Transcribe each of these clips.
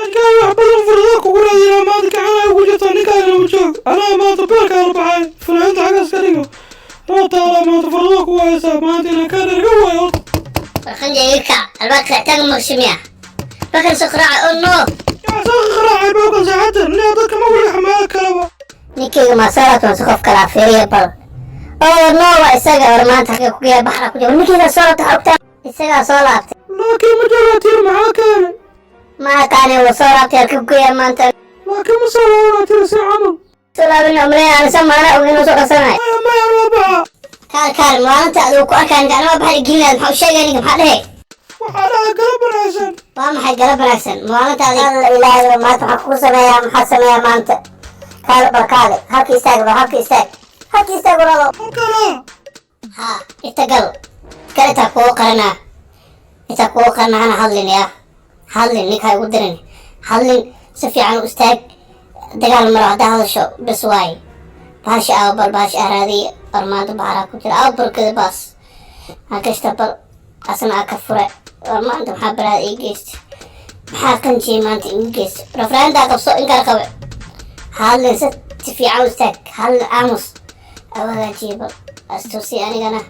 Xajkaa wax badan fursada kugu raadinaa maanta gacanaa ugu jirta ninkaagana u joog. Anaa maanta beerkaa la baxay. Fanaanta xaggaas ka dhigo. Anaa taalaa maanta fursada kugu haysaa maanta inaan kaa dherga waayo. Warqanja iga kac, albaabka taagan maqshimiya bakar soo qaraaca. Oh no. Yaa soo qaraacay bookan saacadda. Nin dadka ma weli xamaalo kalaba. Ninkayga maa soo laabtay mase qof kale? Fiiriya bal. Oh no, waa isaga. War maanta xagee ku yaa baxra ku jira? Ninkayga soo laabtay, xogta isagaa soo laabtay. Laakiin ma joogaa tiir, maxaa keenay? Ma aqaani, wuu soo laabtay. Halka ku yaa maanta? Laakiin ma soo laabanaa tiir si camal. Soo laabin umaleyn anisa maana og inuu soo dhasanayo. Maya, maya, waa baxa. Kaal, kaal, maalinta adigu ku arkaan gacnama baxay gelinaad. Maxaa u sheegay ninka? Maxaa dhehe? Waxaa dhaca galab wanaagsan. Waa maxay galab wanaagsan? Maalinta adiga alla ilaahay maanta maxaa kugu sameeyaa? Maxaa sameeyaa maanta? Kaal bal, kaale, halka istaag bal, halka istaag, halka istaag, walaalo. Halkana. Ha inta gal gal, intaa kugu qaranaa, intaa kugu qaranaa. Hana hadlin, yaa hadlin, ninka ha igu dirin, hadlin, si fiican u istaag. Dagaal maro haddaa hadasho bes waaye. Bahasha aawo bal, bahasha ah raadiye. War maanta baxaraa ku jira aawo barkada baas ha gashta bal, asna aa ka fure. War maanta maxaa balaada ii geysta? Maxaa qanjiya maanta igu geysta? Rafraantaa qabso, inkaan qabe. Hadlin, si fiican u istaag, hadlin, aamus, aw hagaajiye bal, astuusi. Anigana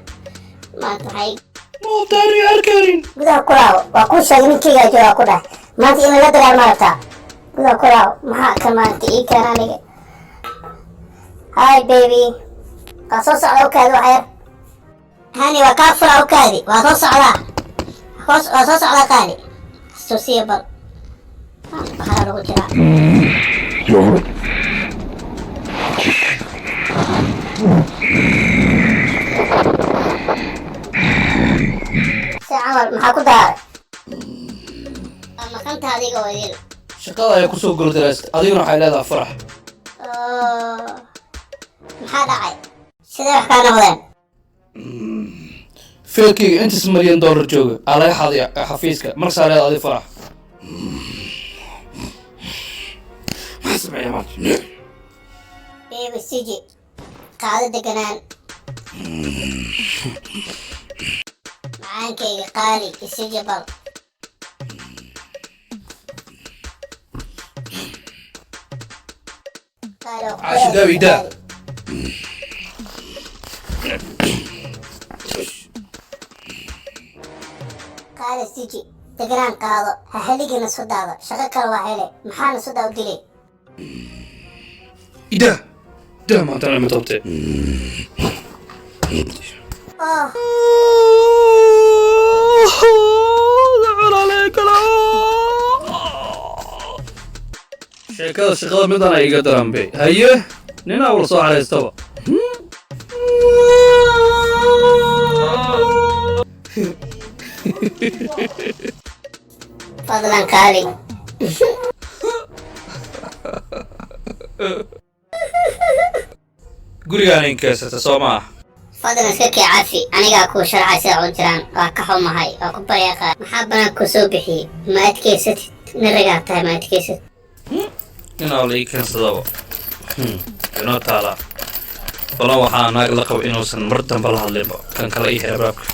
maanta maxay Maanta aniga arkaynin. Gudaha ku laabo. Waa kuu sheegay, ninkeygaa joogaa ku dhahay. Maanta in la dagaal ma rabtaa? Gudaha ku laabo. Maxaa kan maanta ii keena aniga? Hi baby, waa soo socda, ukaadi wax yar. Hani waa kaa fura, ukaadi, waa soo socdaa. Waa soo socdaa. Qaali, astuusiya bal, maanta baxaraa lagu jiraa. Yavrum. Si camal maxaa ku daaray? Waa maqanta adiga oo idil. Shaqada ayaa kusoo guuldareystay, adiguna waxay leedahay farax. Oo, maxaa dhacay? Sidee wax kaa noqdeen? Feelkayga intaas milyan dollar jooga aa laga xaday xafiiska. Markasaa leedahay adi farax. Maxaa sameeyaa maanta? Baby, siji, qaado deganaan. Macaankayga qaali, isiji bal. Qaali, waa ku Caasho gaabi daa. Qaali, siji, deganaan qaado, ha heligina sudaada. Shaqo kale waa hele. Maxaana sudaa u dilay? Idaa daa, maanta ma tabtay. Oh. Sheekada shaqada midana iga daranbe. Haye, ninaa wala soo xaraystaba. Fadlan qaali. Gurigaan inkeysata soo maaha? Fadlan iska kee cafi, anigaa kuu sharxay sida u jiraan. Waa ka xumahay, waa ku barya qaali. Maxaa banaanka ku soo bixiyey? Ma adkaysatid? Nin ragaa tahay, ma adkaysatid? Ninaa la ii keensadaba inoo taalaa balan. Waxaa naag la qaba inuusan mar dambe la hadlinba kan kale ii xira baabka.